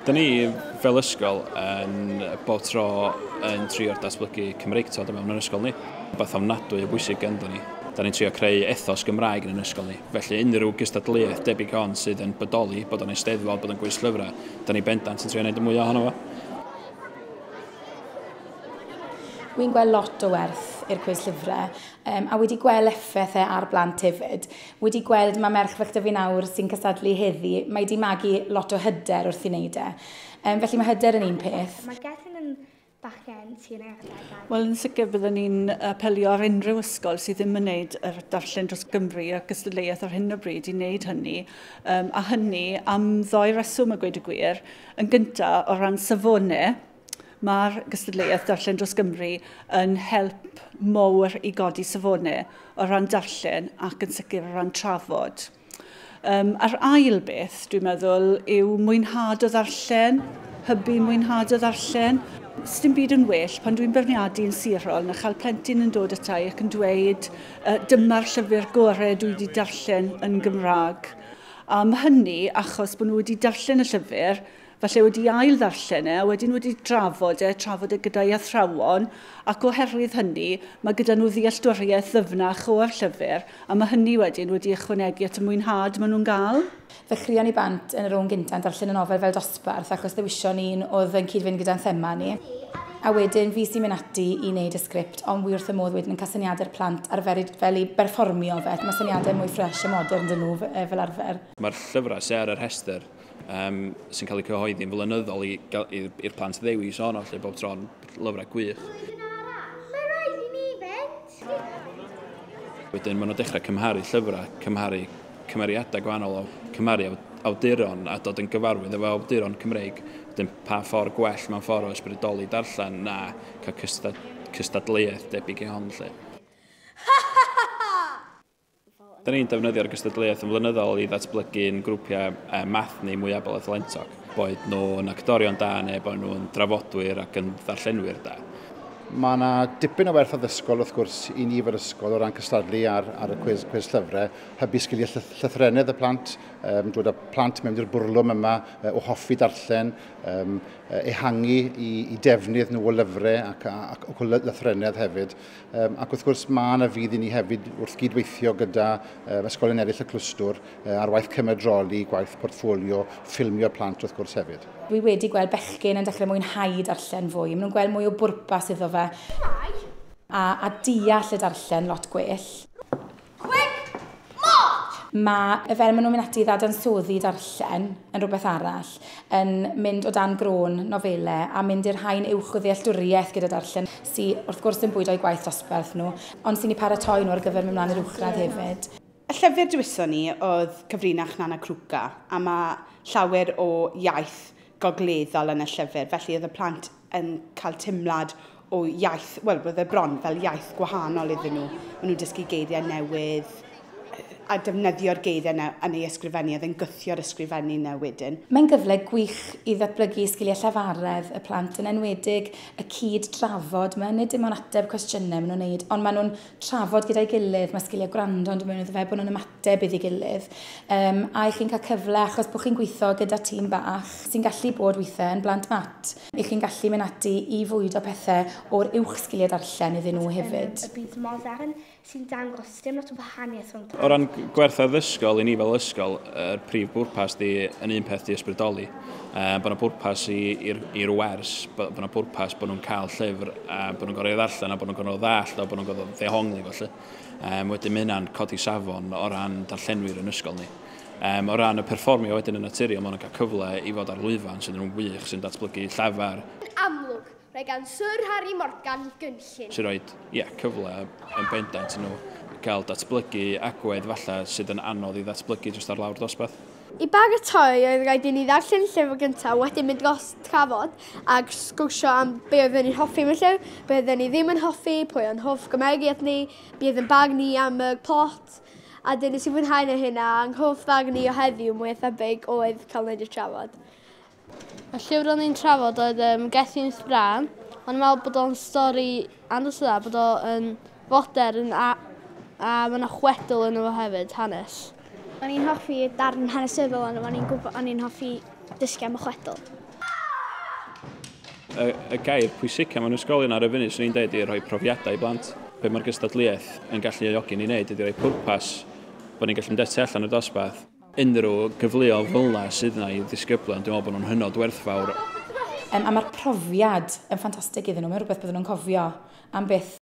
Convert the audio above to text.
Da ni fel ysgol yn bob tro yn trio datblygu Cymreictod mewn yn ysgol ni. Rhywbeth ofnadwy o bwysig ganddo ni. Da ni'n trio creu ethos Gymraeg yn ysgol ni. Felly unrhyw gystadleuaeth debyg hon sydd yn bodoli, bod o'n eisteddfod, bod o'n gwis llyfrau, da ni bendant yn trio gwneud y mwyaf ohono fo. Wi'n gweld lot o werth i'r cwis llyfrau a wedi gweld effaith e ar blant hefyd. Wedi gweld mae merch fach 'da fi nawr sy'n cystadlu heddi, mae wedi magu lot o hyder wrth i wneud e. Felly mae hyder yn un peth. Mae Gethin yn bachgen sy'n ei arddegau. Wel, yn sicr byddwn ni'n apelio ar unrhyw ysgol sydd ddim yn wneud yr darllen dros Gymru a gystadleuaeth ar hyn o bryd i wneud hynny. A hynny am ddoi reswm a gweud y gwir. Yn gyntaf, o ran safonau, mae'r gystadleuaeth darllen dros Gymru yn help mawr i godi safonau o ran darllen ac yn sicr o ran trafod. A'r ail beth, dwi'n meddwl, yw mwynhad o ddarllen, hybu mwynhad o ddarllen. Sdim byd yn well pan dwi'n beirniadu yn sirol na chael plentyn yn dod ata i ac yn dweud dyma'r llyfr gorau dwi wedi darllen yn Gymraeg. A ma' hynny achos bod nhw wedi darllen y llyfr, falle wedi ail ddarllen e, a wedyn wedi trafod e gyda'i athrawon, ac oherwydd hynny, mae gyda nhw ddealltwriaeth ddyfnach o'r llyfr, a mae hynny wedyn wedi ychwanegu at y mwynhad maen nhw'n gael. Ddechreuon ni bant yn yr o'n gyntaf yn darllen y nofel fel dosbarth, achos ddewision un oedd yn cyd-fynd gyda'n thema ni. A wedyn fi sy'n mynd ati i wneud y sgript, ond wi wrth y modd wedyn yn cael syniadau'r plant arfer fel i berfformio fe. Mae syniadau mwy ffres a modern dyn nhw fel arfer. Mae'r llyfrau sydd ar y rhestr sy'n cael eu cyhoeddi'n flynyddol i'r plant ddewis ohono, lle bob tro'n lyfrau gwych. Mae rhaid i ni fynd. Wedyn maen nhw'n dechrau cymharu llyfrau, cymharu cymeriadau gwahanol, cymharu awduron a dod yn gyfarwydd efo awduron Cymreig. Wedyn pa ffordd gwell mewn ffordd o ysbrydoli darllen na cael cystadleuaeth debyg i hon. Lle. Da ni'n defnyddio'r gystadleuaeth yn flynyddol i ddatblygu'n grwpiau math ni mwy abl a thalentog. Boed nhw'n actorion da neu bod nhw'n drafodwyr ac yn ddarllenwyr da. Mae yna dipyn o werth addysgol wrth gwrs i ni fel ysgol o ran cystadlu ar y cwis llyfrau, hybu sgiliau llythrennedd y plant, dod â plant mewn i'r bwrlwm yma o hoffi darllen, ehangu i defnydd nhw o lyfrau ac o lythrennedd hefyd. Ac wrth gwrs mae yna fudd i ni hefyd wrth gydweithio gyda ysgolion eraill y clwstwr ar waith cymedroli, gwaith portffolio, ffilmio plant wrth gwrs hefyd. Dwi wedi gweld bechgyn yn dechrau mwynhau darllen fwy. Maen nhw'n gweld mwy o bwrpas iddo fe a deall y darllen lot gwell. Quick march! Mae fel maen nhw'n mynd ati i ddadansoddi darllen yn rhywbeth arall, yn mynd o dan grôn nofelau a mynd i'r haen uwch o ddealltwriaeth gyda darllen, sydd wrth gwrs yn bwydo eu gwaith dosbarth nhw, ond sy'n eu paratoi nhw ar gyfer mynd mlaen i'r uwchradd hefyd. Y llyfr dewision ni oedd Cyfrinach Nana Crwca, a mae llawer o iaith gogleddol yn y llyfr, felly oedd y plant yn cael teimlad o iaith, wel, roedd e bron fel iaith gwahanol iddyn nhw. Maen nhw'n dysgu geiriau newydd a defnyddio'r geiriau yn ei ysgrifennu, oedd yn gwthio'r ysgrifennu yna wedyn. Mae'n gyfle gwych i ddatblygu sgiliau llafaredd y plant, yn enwedig y cyd-drafod. Mae'n nid dim ond ateb cwestiynau maen nhw'n wneud, ond maen nhw'n trafod gyda'i gilydd, mae sgiliau gwrando yn dod mewn iddo fe, bod nhw'n ymateb iddi gilydd. A i chi'n cael cyfle, achos bod chi'n gweithio gyda tîm bach sy'n gallu bod weithiau yn blant mat. I chi'n gallu mynd ati i fwydo pethau o'r uwch sgiliau darllen iddyn nhw hefyd. Y byd modern sy'n dangos dim lot o wahaniaeth rhwng. O ran gwerth addysgol i ni fel ysgol, yr prif bwrpas di yn un peth di ysbrydoli. Bod yna bwrpas i'r wers, bod yna bwrpas bod nhw'n cael llyfr, a bod nhw'n gorfod ddarllen, a bod nhw'n gorfod ddallt, a bod nhw'n gorfod ddehongli felly. Wedyn mae hynna'n codi safon o ran darllenwyr yn ysgol ni. O ran y perfformio wedyn yn naturiol, maen nhw'n cael cyfle i fod ar lwyfan sydd yn wych, sy'n datblygu llafar. Amlwg, roedd gan Syr Harry Morgan gynllun. Sy'n rhoi cyfle yn bendant nhw gael datblygu agwedd falle sydd yn anodd i ddatblygu jyst ar lawr dosbarth. I baratoi oedd rhaid i ni ddarllen llyfr gyntaf, wedyn mynd dros trafod ac sgwrsio am be oedden ni'n hoffi mewn llyfr, be oedden ni ddim yn hoffi, pwy o'n hoff gymeriad ni, be oedd yn barn ni am y plot. A dyn nes i fwynhau na hynna, a'n hoff barn ni o heddiw mwy thebyg oedd cael wneud y trafod. Y llyfr o'n i'n trafod oedd Gethin Brân. O'n i'n meddwl bod o'n stori andros o dda, bod o'n fodern a mae yna chwedl yno fo hefyd, hanes. O'n i'n hoffi darn hanesyddol ond o'n i'n hoffi dysgu am y chwedl. Y, y gair pwysica mewn ysgolion ar y funud, swn i'n dweud, i rhoi profiadau i blant. Be mae'r gystadleuaeth yn gallu alluogi ni wneud ydy rhoi pwrpas bod ni'n gallu mynd tu allan y dosbarth. Unrhyw gyfleoedd fel yna sydd yna i ddisgyblion, dwi'n meddwl bod nhw'n hynod werthfawr. Um, a mae'r profiad yn ffantastig iddyn nhw, mae'n rhywbeth bydden nhw'n cofio am byth.